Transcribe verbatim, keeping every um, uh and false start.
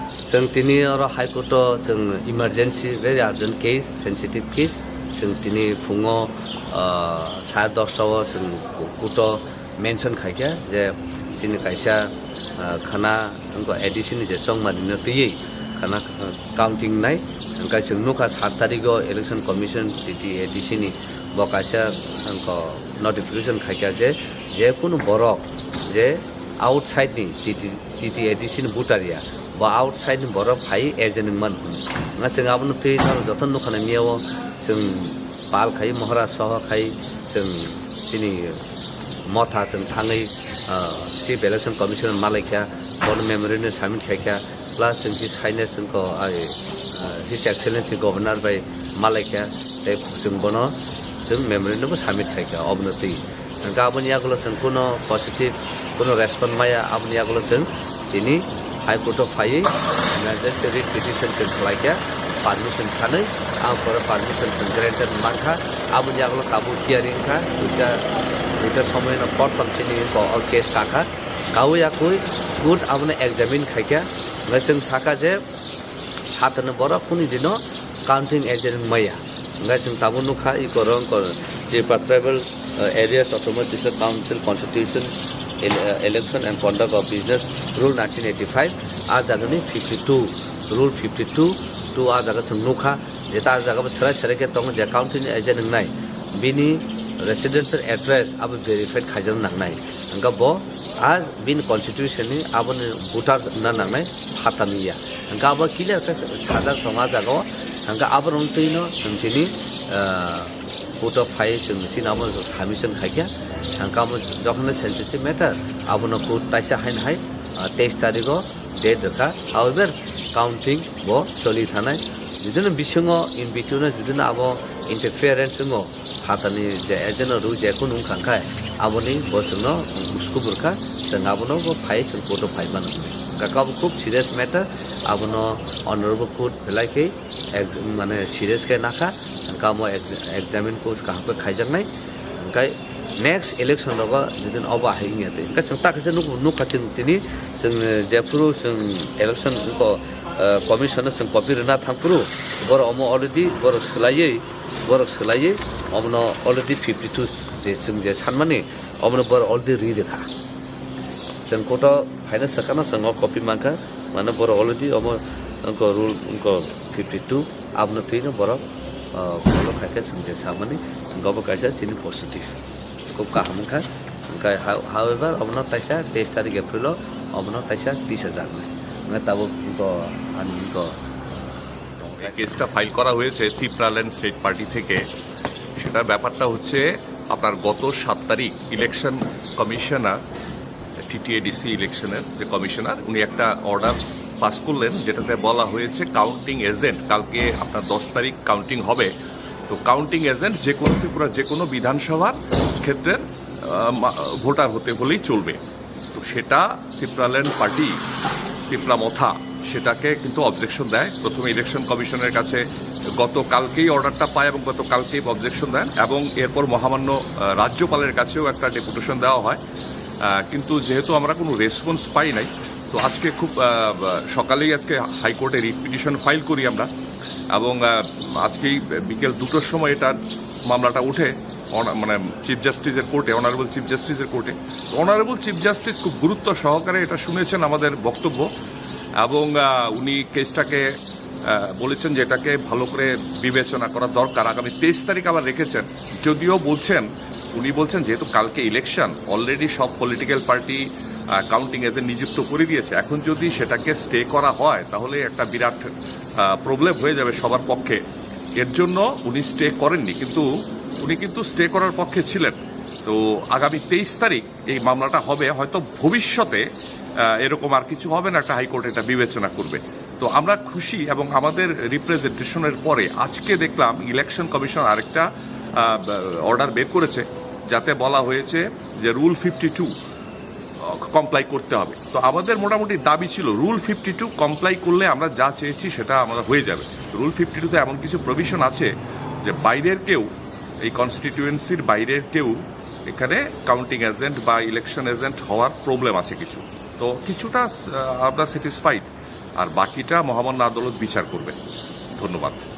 Chwng tini oro High Court o chwng emergency, very urgent case, sensitive case, chwng tini phungo, ah, sare dosta o chwng court o mention khaikha je chini kaisa, ah, khana wngkha A D C ni je chongmani no twiwi khana, ah, counting nai, hwnkhe chwng nukha sat tarigo Election Commission T T A D C ni bo kaisa wngkha notification khaikha je, je kunu borok je outside ni T T, T T A D C ni voter ya, bo outside ni borok phai agent wngmani hwnwi. Wngkha chwng abono twi joto nukha nai miyao chwng pal khai, mohra soho khai, chwng chini motha chwng thangwi, ah, Chief Election Commissioner malaikha, bono memorandum submit khaikha, plus chwng si saine chwng ko, ai, ah, His Excellency Governor bai malaikha, tei chwng bono chwng memorandum bo submit khaikha, obono twi. Hwnkhe aboni yagulo chwng kuno positive, kuno respond maya, aboni yagulo chwng tini High Court o phaiwi emergency writ petition chwng khlaikha, permission sanwi, ang pore permission chwng granted mankha, aboni yagulo tabuk hearing kha, duita, duita somoino porthom chini ko o case kakha, kaui yakui court abono examine khaikha, hwnkhe chwng sakha je, Sathani borok kuni dino counting agent wngmaya. Hingke chwng tabuk nukha, i korong kor Tripura Tribal, uh, Areas Autonomous District Council Constitution, ele-, uh, Election and Conduct of Business Rule nineteen eighty-five, a jagani fifty-two, Rule fifty-two, two a jaga chwng nukha, jeta a jaga bo serai serai khe tongo je counting agent wngnai, bini residential address abo verified khaijak nangnai. Hingke bo a bini constitution ni aboni voter wngna nangnai, phatani ya. Hingke abo clear khe sajak tongo a jaga o. Hingke aborok twi no chwng tini, ah, court o phai chwng chini abo submission khaikha. Hingke abo jokhon sensitive matter, abono court taisa haino hai, ah, teis tarikh o date rwkha. However, counting bo choli thanai. Judino bisingo in between o judino abo interference wngo, phatani je agent o rw je kunu wngkha khai, aboni bo chwngno uskup rwkha, chwng abono bo phai chwng court o phai mano. Hingke abo khub serious matter, abono honorable court belai khe ex-, mane serious khe nakha, hingke amo ex-, examine court kaham khe khaijaknai, hingke next election rogo jodi obo ahai wngya tei hingke chwng ta kaisa nuk-, nukha chwng tini chwng jephuru chwng election wngkha, ah, commission no chwng copy rwna thangphuru borok omo already borok swlaiwi, borok swlaiwi omono already fifty two je chwng je sanmani omono borok already ri rwkha. Chwng court o phaina swkano chwng o copy mankha, mane borok already omo wngkha rule wngkha fifty two, abono twino borok, ah, follow khaikha chwng je samani, hingke obo kaisa chini positive. Khub kaham wngkha. Hingke, how-, however, obono taisa teis tarikh April o obono taisa tisa jaknai. Hingke tabuk wngkha ani wngkha. এই কেসটা ফাইল করা হয়েছে Tipraland state party থেকে। সেটার ব্যাপারটা হচ্ছে আপনার গত সাত তারিখ ইলেকশন কমিশনার, টিটিএডিসি ইলেকশনের যে কমিশনার, উনি একটা অর্ডার পাস করলেন, যেটাতে বলা হয়েছে কাউন্টিং এজেন্ট, কালকে আপনার দশ তারিখ কাউন্টিং হবে। তো কাউন্টিং এজেন্ট যে কোনো ত্রিপুরা যে কোনো বিধানসভার ক্ষেত্রের, আহ, মা-, ভোটার হতে হলেই চলবে। তো সেটা তিপ্রাল্যান্ড পার্টি, তিপ্রা মথা, সেটাকে কিন্তু অবজেকশন দেয়। প্রথমে ইলেকশন কমিশনের কাছে গতকালকেই অর্ডারটা পায় এবং গতকালকেই অবজেকশন দেন এবং এরপর মহামান্য, আহ, রাজ্যপালের কাছেও একটা ডেপুটেশন দেওয়া হয়। আহ, কিন্তু যেহেতু আমরা কোনো রেসপন্স পাই নাই, তো আজকে খুব, আহ, সকালেই আজকে হাইকোর্টে রিট পিটিশন ফাইল করি আমরা এবং, আহ, আজকেই বিকেল দুটোর সময় এটা মামলাটা উঠে অনা-, মানে চিফ জাস্টিসের কোর্টে, অনারেবল চিফ জাস্টিসের কোর্টে। তো অনারেবল চিফ জাস্টিস খুব গুরুত্ব সহকারে এটা শুনেছেন আমাদের বক্তব্য এবং, আহ, উনি কেসটাকে, আহ, বলেছেন যে এটাকে ভালো করে বিবেচনা করা দরকার। আগামী তেইশ তারিখ আবার রেখেছেন, যদিও বলছেন, উনি বলছেন যেহেতু কালকে ইলেকশন, অলরেডি সব পলিটিক্যাল পার্টি, আহ, কাউন্টিং এজেন্ট নিযুক্ত করে দিয়েছে, এখন যদি সেটাকে স্টে করা হয় তাহলে একটা বিরাট, আহ, প্রবলেম হয়ে যাবে সবার পক্ষে। এর জন্য উনি স্টে করেননি, কিন্তু উনি কিন্তু স্টে করার পক্ষে ছিলেন। তো আগামী তেইশ তারিখ এই মামলাটা হবে, হয়তো ভবিষ্যতে, আহ, এরকম আর কিছু হবে না, একটা হাইকোর্ট এটা বিবেচনা করবে। তো আমরা খুশি এবং আমাদের রিপ্রেজেন্টেশনের পরে আজকে দেখলাম ইলেকশন কমিশন আরেকটা, আহ, অর্ডার বের করেছে, যাতে বলা হয়েছে যে রুল ফিফটি টু কমপ্লাই করতে হবে। তো আমাদের মোটামুটি দাবি ছিল রুল ফিফটি টু কমপ্লাই করলে আমরা যা চেয়েছি সেটা আমরা হয়ে যাবে। রুল ফিফটি টুতে এমন কিছু প্রভিশন আছে যে বাইরের কেউ, এই কনস্টিটিউয়েন্সির বাইরের কেউ এখানে কাউন্টিং এজেন্ট বা ইলেকশন এজেন্ট হওয়ার প্রবলেম আছে কিছু। তো কিছুটা, আহ, আমরা স্যাটিসফাইড। আর বাকিটা মহামান্য আদালত বিচার করবে। ধন্যবাদ।